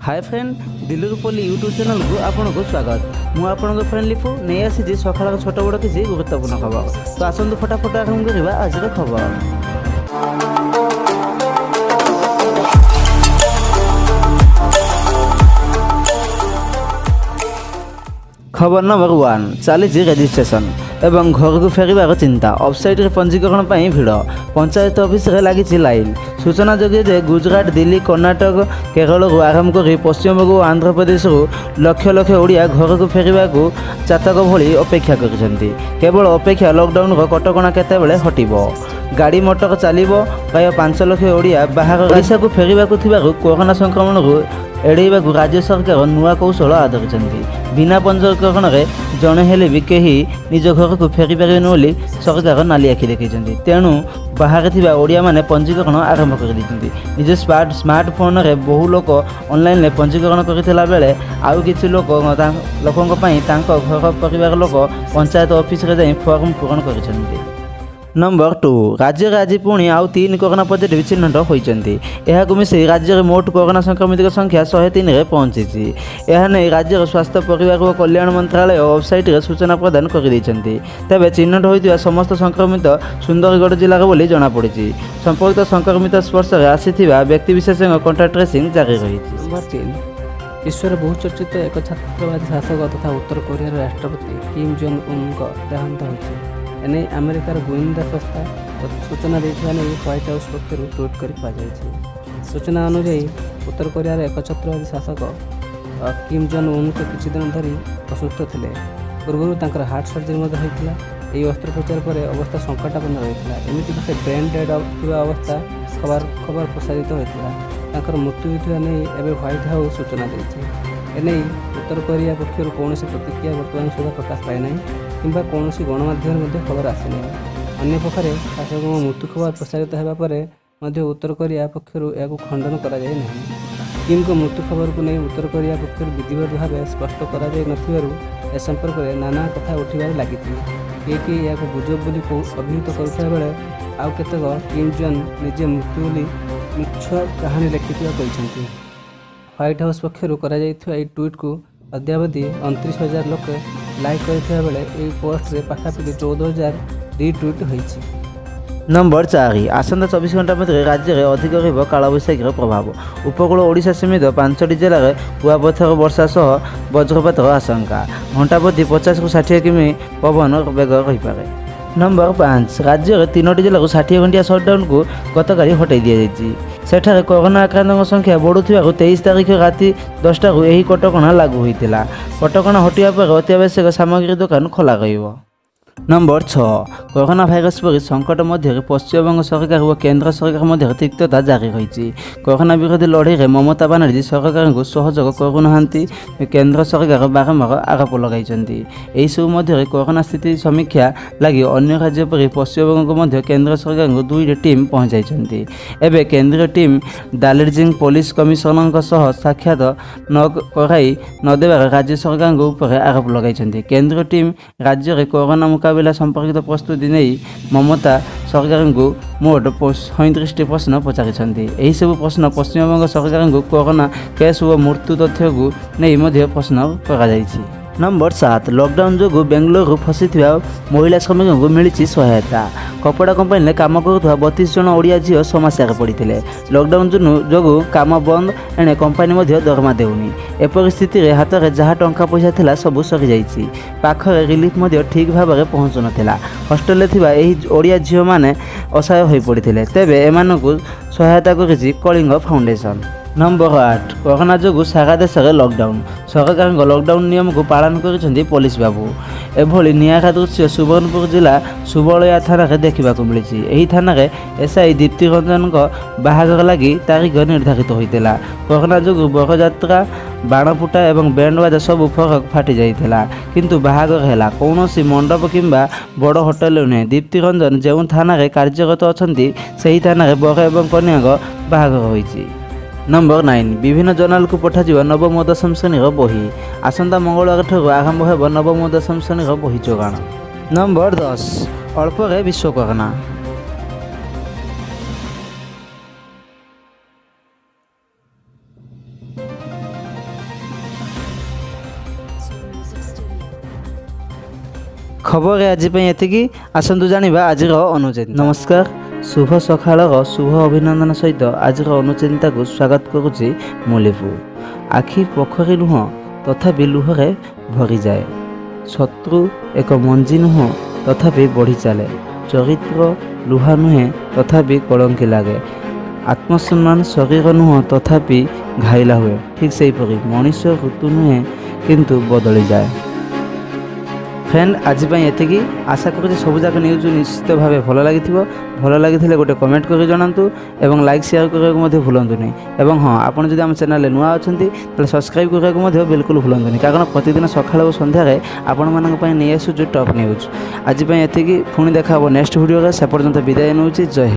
ହାଏ friend, ଦିଲ୍ଲୀରୁ ପଲ୍ଲୀ YouTube ଚ୍ୟାନେଲକୁ ଆପଣଙ୍କୁ ସ୍ୱାଗତ। ମୁଁ ଆପଣଙ୍କ ଫ୍ରେଣ୍ଡ ଲିପୁ ନେଇ ଆସିଛି ସକାଳର ଛୋଟ ବଡ଼ କିଛି ଗୁରୁତ୍ୱପୂର୍ଣ୍ଣ ଖବର। ତ ଆସନ୍ତୁ, ଫଟାଫଟ ଆରମ୍ଭ କରିବା ଆଜିର ଖବର। ଖବର ନମ୍ବର 1। ଚାଲିଛି ରେଜିଷ୍ଟ୍ରେସନ ଏବଂ ଘରକୁ ଫେରିବାର ଚିନ୍ତା। ୱେବସାଇଟ୍ରେ ପଞ୍ଜୀକରଣ ପାଇଁ ଭିଡ଼। ପଞ୍ଚାୟତ ଅଫିସରେ ଲାଗିଛି ଲାଇନ୍। ସୂଚନାଯୋଗ୍ୟ ଯେ ଗୁଜରାଟ, ଦିଲ୍ଲୀ, କର୍ଣ୍ଣାଟକ, କେରଳରୁ ଆରମ୍ଭ କରି ପଶ୍ଚିମବଙ୍ଗ ଓ ଆନ୍ଧ୍ରପ୍ରଦେଶରୁ ଲକ୍ଷ ଲକ୍ଷ ଓଡ଼ିଆ ଘରକୁ ଫେରିବାକୁ ଚାତକ ଭଳି ଅପେକ୍ଷା କରିଛନ୍ତି। କେବଳ ଅପେକ୍ଷା, ଲକଡାଉନର କଟକଣା କେତେବେଳେ ହଟିବ, ଗାଡ଼ି ମଟର ଚାଲିବ। ପ୍ରାୟ 5 ଲକ୍ଷ ଓଡ଼ିଆ ବାହାର ଓଡ଼ିଶାକୁ ଫେରିବାକୁ ଥିବାରୁ କରୋନା ସଂକ୍ରମଣକୁ ଏଡ଼େଇବାକୁ ରାଜ୍ୟ ସରକାର ନୂଆ କୌଶଳ ଆଦରିଛନ୍ତି। ବିନା ପଞ୍ଜୀକରଣରେ ଜଣେ ହେଲେ ବି କେହି ନିଜ ଘରକୁ ଫେରିପାରିବେନି ବୋଲି ସରକାର ନାଲି ଆଖି ଦେଖାଇଛନ୍ତି। ତେଣୁ ବାହାରେ ଥିବା ଓଡ଼ିଆମାନେ ପଞ୍ଜୀକରଣ ଆରମ୍ଭ କରିଦେଇଛନ୍ତି। ନିଜ ସ୍ମାର୍ଟଫୋନରେ ବହୁ ଲୋକ ଅନଲାଇନରେ ପଞ୍ଜୀକରଣ କରିଥିଲା ବେଳେ ଆଉ କିଛି ଲୋକଙ୍କ ପାଇଁ ତାଙ୍କ ଘର ପରିବାର ଲୋକ ପଞ୍ଚାୟତ ଅଫିସରେ ଯାଇ ଫର୍ମ ପୂରଣ କରିଛନ୍ତି। ନମ୍ବର 2। ରାଜ୍ୟରେ ଆଜି ପୁଣି ଆଉ ତିନି କରୋନା ପଜିଟିଭ୍ ଚିହ୍ନଟ ହୋଇଛନ୍ତି। ଏହାକୁ ମିଶାଇ ରାଜ୍ୟରେ ମୋଟ କରୋନା ସଂକ୍ରମିତଙ୍କ ସଂଖ୍ୟା 103ରେ ପହଞ୍ଚିଛି। ଏହା ନେଇ ରାଜ୍ୟର ସ୍ୱାସ୍ଥ୍ୟ, ପରିବାର ଓ କଲ୍ୟାଣ ମନ୍ତ୍ରାଳୟ ୱେବସାଇଟ୍ରେ ସୂଚନା ପ୍ରଦାନ କରିଦେଇଛନ୍ତି। ତେବେ ଚିହ୍ନଟ ହୋଇଥିବା ସମସ୍ତ ସଂକ୍ରମିତ ସୁନ୍ଦରଗଡ଼ ଜିଲ୍ଲାର ବୋଲି ଜଣାପଡ଼ିଛି। ସମ୍ପୃକ୍ତ ସଂକ୍ରମିତ ସ୍ପର୍ଶରେ ଆସିଥିବା ବ୍ୟକ୍ତିବିଶେଷଙ୍କ କଣ୍ଟାକ୍ଟ ଟ୍ରେସିଂ ଜାରି ରହିଛି। ନମ୍ବର 3। ବିଶ୍ୱର ବହୁଚର୍ଚ୍ଚିତ ଏକଛତ୍ରବାଦୀ ଶାସକ ତଥା ଉତ୍ତର କୋରିଆର ରାଷ୍ଟ୍ରପତି କିମ୍ ଜୋଙ୍ଗ ଉନ୍ଙ୍କ ଦେହାନ୍ତ ହୋଇଛି। ଏନେଇ ଆମେରିକାର ଗୁଇନ୍ଦା ସଂସ୍ଥା ସୂଚନା ଦେଇଥିବା ନେଇ ହ୍ୱାଇଟ୍ ହାଉସ୍ ପକ୍ଷରୁ ଟ୍ୱିଟ୍ କରି କୁହାଯାଇଛି। ସୂଚନା ଅନୁଯାୟୀ, ଉତ୍ତର କୋରିଆର ଏକଛତ୍ରବାଦୀ ଶାସକ କିମ୍ ଜୋଙ୍ଗ ଉନ୍ଙ୍କ କିଛି ଦିନ ଧରି ଅସୁସ୍ଥ ଥିଲେ। ପୂର୍ବରୁ ତାଙ୍କର ହାର୍ଟ ସର୍ଜରୀ ମଧ୍ୟ ହୋଇଥିଲା। ଏହି ଅସ୍ତ୍ରୋପଚାର ପରେ ଅବସ୍ଥା ସଙ୍କଟାପନ୍ନ ରହିଥିଲା। ଏମିତିକି ସେ ବ୍ରେନ୍ ଡେଡ୍ ଥିବା ଅବସ୍ଥା ଖବର ଖବର ପ୍ରସାରିତ ହୋଇଥିଲା। ତାଙ୍କର ମୃତ୍ୟୁ ହୋଇଥିବା ନେଇ ଏବେ ହ୍ୱାଇଟ୍ ହାଉସ୍ ସୂଚନା ଦେଇଛି। ଏନେଇ ଉତ୍ତର କୋରିଆ ପକ୍ଷରୁ କୌଣସି ପ୍ରତିକ୍ରିୟା ବର୍ତ୍ତମାନ ସୁଦ୍ଧା ପ୍ରକାଶ ପାଇନାହିଁ କିମ୍ବା କୌଣସି ଗଣମାଧ୍ୟମରେ ମଧ୍ୟ ଖବର ଆସିନାହିଁ। ଅନ୍ୟପକ୍ଷରେ ଶାସକଙ୍କ ମୃତ୍ୟୁ ଖବର ପ୍ରସାରିତ ହେବା ପରେ ମଧ୍ୟ ଉତ୍ତର କୋରିଆ ପକ୍ଷରୁ ଏହାକୁ ଖଣ୍ଡନ କରାଯାଇ ନାହିଁ। କିମ୍ଙ୍କ ମୃତ୍ୟୁ ଖବରକୁ ନେଇ ଉତ୍ତର କୋରିଆ ପକ୍ଷରୁ ବିଧିବଦ୍ଧ ଭାବେ ସ୍ପଷ୍ଟ କରାଯାଇ ନଥିବାରୁ ଏ ସମ୍ପର୍କରେ ନାନା କଥା ଉଠିବାରେ ଲାଗିଛି। କେହି କେହି ଏହାକୁ ଗୁଜବ ବୋଲି ଅଭିହିତ କରୁଥିବା ବେଳେ ଆଉ କେତେକ କିମ୍ ଜୋଙ୍ଗ ନିଜେ ମୃତ୍ୟୁ ବୋଲି ମିଛ କାହାଣୀ ଲେଖିଥିବା କହିଛନ୍ତି। ହ୍ୱାଇଟ୍ ହାଉସ୍ ପକ୍ଷରୁ କରାଯାଇଥିବା ଏହି ଟ୍ୱିଟ୍କୁ ଅଦ୍ୟାବଧି 29,000 ଲୋକ ଲାଇକ୍ କରିଥିବା ବେଳେ ଏହି ପୋଷ୍ଟରେ ପାଖାପାଖି 14,000 ରିଟ୍ୱିଟ୍ ହୋଇଛି। ନମ୍ବର 4। ଆସନ୍ତା 24 ଘଣ୍ଟା ମଧ୍ୟରେ ରାଜ୍ୟରେ ଅଧିକ ରହିବ କାଳବୈଶାଖୀର ପ୍ରଭାବ। ଉପକୂଳ ଓଡ଼ିଶା ସମେତ ପାଞ୍ଚଟି ଜିଲ୍ଲାରେ କୁଆପଥର ବର୍ଷା ସହ ବଜ୍ରପାତର ଆଶଙ୍କା। ଘଣ୍ଟା ପ୍ରତି 50ରୁ 60 କିମି ପବନ ବେଗ ରହିପାରେ। ନମ୍ବର 5। ରାଜ୍ୟରେ ତିନୋଟି ଜିଲ୍ଲାକୁ 60 ଘଣ୍ଟିଆ ସଟ୍ଡାଉନକୁ ଗତକାଲି ହଟାଇ ଦିଆଯାଇଛି। ସେଠାରେ କରୋନା ଆକ୍ରାନ୍ତଙ୍କ ସଂଖ୍ୟା ବଢ଼ୁଥିବାରୁ 23 ତାରିଖ ରାତି 10ଟାରୁ ଏହି କଟକଣା ଲାଗୁ ହୋଇଥିଲା। କଟକଣା ହଟିବା ପରେ ଅତ୍ୟାବଶ୍ୟକ ସାମଗ୍ରୀ ଦୋକାନ ଖୋଲା ରହିବ। ନମ୍ବର 6। କରୋନା ଭାଇରସ ପରି ସଙ୍କଟ ମଧ୍ୟରେ ପଶ୍ଚିମବଙ୍ଗ ସରକାର ଓ କେନ୍ଦ୍ର ସରକାର ମଧ୍ୟରେ ତିକ୍ତତା ଜାରି ରହିଛି। କରୋନା ବିରୋଧୀ ଲଢ଼େଇରେ ମମତା ବାନାର୍ଜୀ ସରକାରଙ୍କୁ ସହଯୋଗ କରୁନାହାନ୍ତି, କେନ୍ଦ୍ର ସରକାର ବାରମ୍ବାର ଆରୋପ ଲଗାଇଛନ୍ତି। ଏହିସବୁ ମଧ୍ୟରେ କରୋନା ସ୍ଥିତି ସମୀକ୍ଷା ଲାଗି ଅନ୍ୟ ରାଜ୍ୟ ପରି ପଶ୍ଚିମବଙ୍ଗକୁ ମଧ୍ୟ କେନ୍ଦ୍ର ସରକାରଙ୍କ ଦୁଇଟି ଟିମ୍ ପହଞ୍ଚାଇଛନ୍ତି। ଏବେ କେନ୍ଦ୍ରୀୟ ଟିମ୍ ଦାର୍ଜିଲିଂ ପୋଲିସ କମିଶନରଙ୍କ ସହ ସାକ୍ଷାତ ନ କରାଇ ନ ଦେବାର ରାଜ୍ୟ ସରକାରଙ୍କ ଉପରେ ଆରୋପ ଲଗାଇଛନ୍ତି। କେନ୍ଦ୍ରୀୟ ଟିମ୍ ରାଜ୍ୟରେ କରୋନା ମୁକାବିଲା ସମ୍ପର୍କିତ ପ୍ରସ୍ତୁତି ନେଇ ମମତା ସରକାରଙ୍କୁ ମୋଟ 37ଟି ପ୍ରଶ୍ନ ପଚାରିଛନ୍ତି। ଏହିସବୁ ପ୍ରଶ୍ନ ପଶ୍ଚିମବଙ୍ଗ ସରକାରଙ୍କୁ କରୋନା କେସ୍ ଓ ମୃତ୍ୟୁ ତଥ୍ୟକୁ ନେଇ ମଧ୍ୟ ପ୍ରଶ୍ନ କରାଯାଇଛି। ନମ୍ବର 7। ଲକଡାଉନ ଯୋଗୁଁ ବେଙ୍ଗଲୁରୁରୁ ଫସିଥିବା ମହିଳା ଶ୍ରମିକଙ୍କୁ ମିଳିଛି ସହାୟତା। କପଡ଼ା କମ୍ପାନୀରେ କାମ କରୁଥିବା 32 ଜଣ ଓଡ଼ିଆ ଝିଅ ସମସ୍ୟାରେ ପଡ଼ିଥିଲେ। ଲକଡାଉନ ଯୋଗୁଁ କାମ ବନ୍ଦ, ଏଣେ କମ୍ପାନୀ ମଧ୍ୟ ଦରମା ଦେଉନି। ଏପରି ସ୍ଥିତିରେ ହାତରେ ଯାହା ଟଙ୍କା ପଇସା ଥିଲା, ସବୁ ସରିଯାଇଛି। ପାଖରେ ରିଲିଫ୍ ମଧ୍ୟ ଠିକ୍ ଭାବରେ ପହଞ୍ଚୁନଥିଲା। ହଷ୍ଟେଲରେ ଥିବା ଏହି ଓଡ଼ିଆ ଝିଅମାନେ ଅସହାୟ ହୋଇପଡ଼ିଥିଲେ। ତେବେ ଏମାନଙ୍କୁ ସହାୟତା କରିଛି କଳିଙ୍ଗ ଫାଉଣ୍ଡେସନ। ନମ୍ବର 8। କରୋନା ଯୋଗୁଁ ସାରା ଦେଶରେ ଲକଡାଉନ। ସରକାରଙ୍କ ଲକଡାଉନ ନିୟମକୁ ପାଳନ କରିଛନ୍ତି ପୋଲିସ ବାବୁ। ଏଭଳି ନିଆରା ଦୃଶ୍ୟ ସୁବର୍ଣ୍ଣପୁର ଜିଲ୍ଲା ସୁବଳୟା ଥାନାରେ ଦେଖିବାକୁ ମିଳିଛି। ଏହି ଥାନାରେ ଏସ୍ଆଇ ଦୀପ୍ତି ରଞ୍ଜନଙ୍କ ବାହାଘର ଲାଗି ତାରିଖ ନିର୍ଦ୍ଧାରିତ ହୋଇଥିଲା। କରୋନା ଯୋଗୁଁ ବରଯାତ୍ରା, ବାଣଫୁଟା ଏବଂ ବ୍ୟାଣ୍ଡ ବାଜା ସବୁ ଫରକ ଫାଟି ଯାଇଥିଲା। କିନ୍ତୁ ବାହାଘର ହେଲା, କୌଣସି ମଣ୍ଡପ କିମ୍ବା ବଡ଼ ହୋଟେଲରେ ନୁହେଁ। ଦୀପ୍ତି ରଞ୍ଜନ ଯେଉଁ ଥାନାରେ କାର୍ଯ୍ୟରତ ଅଛନ୍ତି, ସେହି ଥାନାରେ ବର ଏବଂ କନ୍ୟାଙ୍କ ବାହାଘର ହୋଇଛି। ନମ୍ବର 9। ବିଭିନ୍ନ ଜର୍ନାଲକୁ ପଠାଯିବ ନବମ ଓ ଦଶମ ଶ୍ରେଣୀର ବହି। ଆସନ୍ତା ମଙ୍ଗଳବାର ଠାରୁ ଆରମ୍ଭ ହେବ ନବମ ଓ ଦଶମ ଶ୍ରେଣୀର ବହି ଯୋଗାଣ। ନମ୍ବର 10। ଅଳ୍ପରେ ବିଶ୍ୱ କରୋନା। ଖବରରେ ଆଜି ପାଇଁ ଏତିକି। ଆସନ୍ତୁ ଜାଣିବା ଆଜିର ଅନୁଚିନ୍ତା। ନମସ୍କାର, ଶୁଭ ସକାଳର ଶୁଭ ଅଭିନନ୍ଦନ ସହିତ ଆଜିର ଅନୁଚିନ୍ତାକୁ ସ୍ୱାଗତ କରୁଛି ମୁଁ ଲିପୁ। ଆଖି ପୋଖରୀ ନୁହଁ, ତଥାପି ଲୁହରେ ଭରିଯାଏ। ଶତ୍ରୁ ଏକ ମଞ୍ଜି ନୁହଁ, ତଥାପି ବଢ଼ି ଚାଲେ। ଚରିତ୍ର ଲୁହା ନୁହେଁ, ତଥାପି କଳଙ୍କି ଲାଗେ। ଆତ୍ମସମ୍ମାନ ଶରୀର ନୁହଁ, ତଥାପି ଘାଇଲା ହୁଏ। ଠିକ୍ ସେହିପରି ମଣିଷ ଋତୁ ନୁହେଁ, କିନ୍ତୁ ବଦଳିଯାଏ। ଫ୍ରେଣ୍ଡ, ଆଜି ପାଇଁ ଏତିକି। ଆଶା କରୁଛି ସବୁଯାକ ନ୍ୟୁଜ୍ ନିଶ୍ଚିତ ଭାବେ ଭଲ ଲାଗିଥିବ। ଭଲ ଲାଗିଥିଲେ ଗୋଟେ କମେଣ୍ଟ କରି ଜଣାନ୍ତୁ ଏବଂ ଲାଇକ୍, ସେୟାର କରିବାକୁ ମଧ୍ୟ ଭୁଲନ୍ତୁନି। ଏବଂ ହଁ, ଆପଣ ଯଦି ଆମ ଚ୍ୟାନେଲରେ ନୂଆ ଅଛନ୍ତି, ତାହେଲେ ସବସ୍କ୍ରାଇବ୍ କରିବାକୁ ମଧ୍ୟ ବିଲକୁଲ ଭୁଲନ୍ତୁନି, କାରଣ ପ୍ରତିଦିନ ସକାଳ ଓ ସନ୍ଧ୍ୟାରେ ଆପଣମାନଙ୍କ ପାଇଁ ନେଇ ଆସୁଛୁ ଟପ୍ ନ୍ୟୁଜ୍। ଆଜି ପାଇଁ ଏତିକି। ପୁଣି ଦେଖା ହେବ ନେକ୍ସଟ ଭିଡ଼ିଓରେ। ସେ ପର୍ଯ୍ୟନ୍ତ ବିଦାୟ ନେଉଛି। ଜୟ ହିନ୍ଦ।